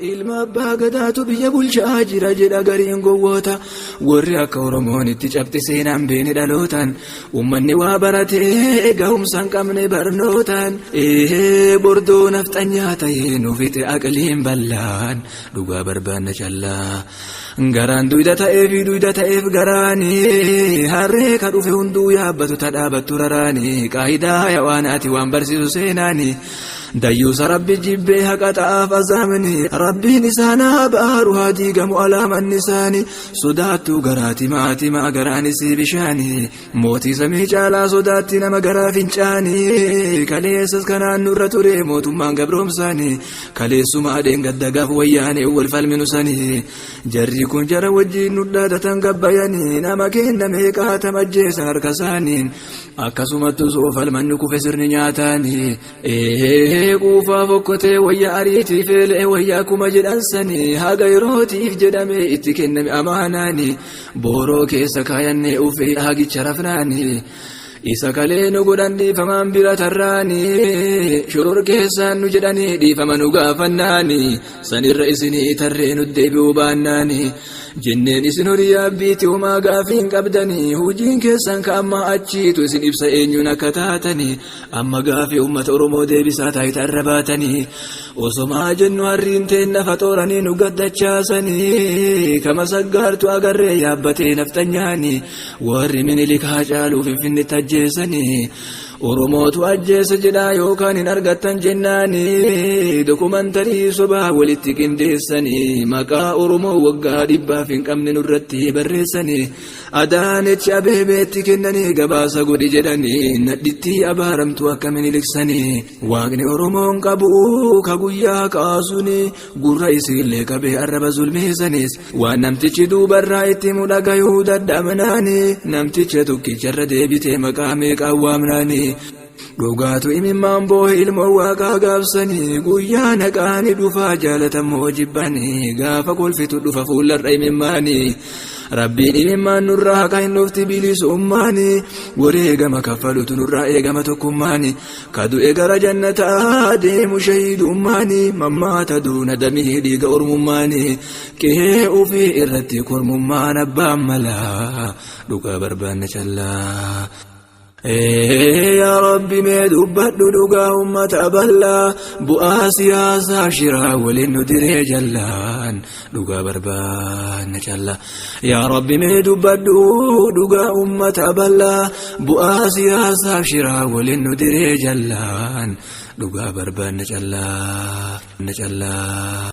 Ilma abbaa gadaatu biyya bulchaa jira jedha gariin gowwoota. Warri akka Oromoon itti cabxe seenaan beene dhalootaan. Uummanni waa baratee gahumsa hin qabne barnootaan. Bordoo nafxanyaa ta'ee nu fixe aqliin bal'aan dhugaa barbaanna callaa. Garaan duyda ta'eef duyda ta'eef garaani harree ka dhufe hunduu yaabbatu ta dhaabattu raraani qaayidaa yawaanaati waan barsiisu seenaani. Dayyuusa rabbi jibbee haqa ta'aaf azaamni rabbiin isaan haa baaru haa diigamu alaamanni isaani sodaattuu garaati maatimaa garaanis bishaani mootii samii caalaa sodaatti nama garaa fincaani kaleessas kanaan nurra ture mootummaan gabroomsaani kaleessuma adeen gaddagaaf wayyaane wal falminu sani jarri kun jara wajjiin nu dhaadatan gabbayanii nama kenna meeqaa tamajjeessan harka isaaniin akkasumattu soo falmanni kufe sirni nyaataani quufaa fokkotee wayya ariitii feelee wayya akkuma jedhan sanii haga yerootiif jedhame itti kenname amaanaani booroo keessa kaayannee ufee hagicha rafnaani isa kalee nu godhan dhiifamaan bira tarraani shoror keessaan nu jedhanii dhiifama nu gaafannaani sanirra isinii tarree nu deebi'uu baannaani jenneen isin horii yaabbiiti homaa gaafii hin qabdanii hojiin keessan ka ammaa achiitu isin ibsa eenyuun akka taatanii amma gaafii uummata Oromoo deebisaa taayitaa irra baatanii osomaa jennu harriin teen nafa xooranii nu gaddachaasanii kama saggaartu agarree yaabbatee nafxanyaanii warri Minilik Haacaaluu Finfinneetti ajjeesanii Oromootu ajjeese jedhaa yookaan hin argattan jennaanii dokumantarii sobaa walitti qindeessanii maqaa Oromoo waggaa 100f hin qabne nurratti barreessanii Adaanech Abeebeetti kennanii gabaasa godhi jedhanii nadhittii abaaramtu akka Miniliksanii waaqni Oromoon qabu ka guyyaa kaasuni gurra isiillee qabee arraba zulmeessanis waan namtichi duubarraa itti mudhagayuu dadhabnaani namticha tokkicharra deebitee maqaa meeqaan waamnaani dhugaatu imimmaan boohe ilmoo waaqaa gaabsanii guyyaa naqaani dhufaa jaalatamoo jibbanii gaafa kolfitu dhufa fuullarra imimmaanii rabbiin imimmaan nurraa haqa hin dhufti bilisummaani wareegama kaffalutu nurraa eegama tokkummaani ka du'e gara jannataa deemu shahiidummaani mammaata duuna damii dhiiga ormummaani qe'ee ofii irratti kormummaan abbaan malaa dhugaa barbaanna callaa. Yaa Rabbi mee dubbadhu dhugaa uummata bal'aa bu'aa siyaasaa shiraa waliin nu diree jallaan dhugaa barbaanna callaa. Yaa Rabbi mee dubbadhu dhugaa uummata bal'aa bu'aa siyaasaa shiraa waliin nu diree jallaan dhugaa barbaanna callaa. Callaa.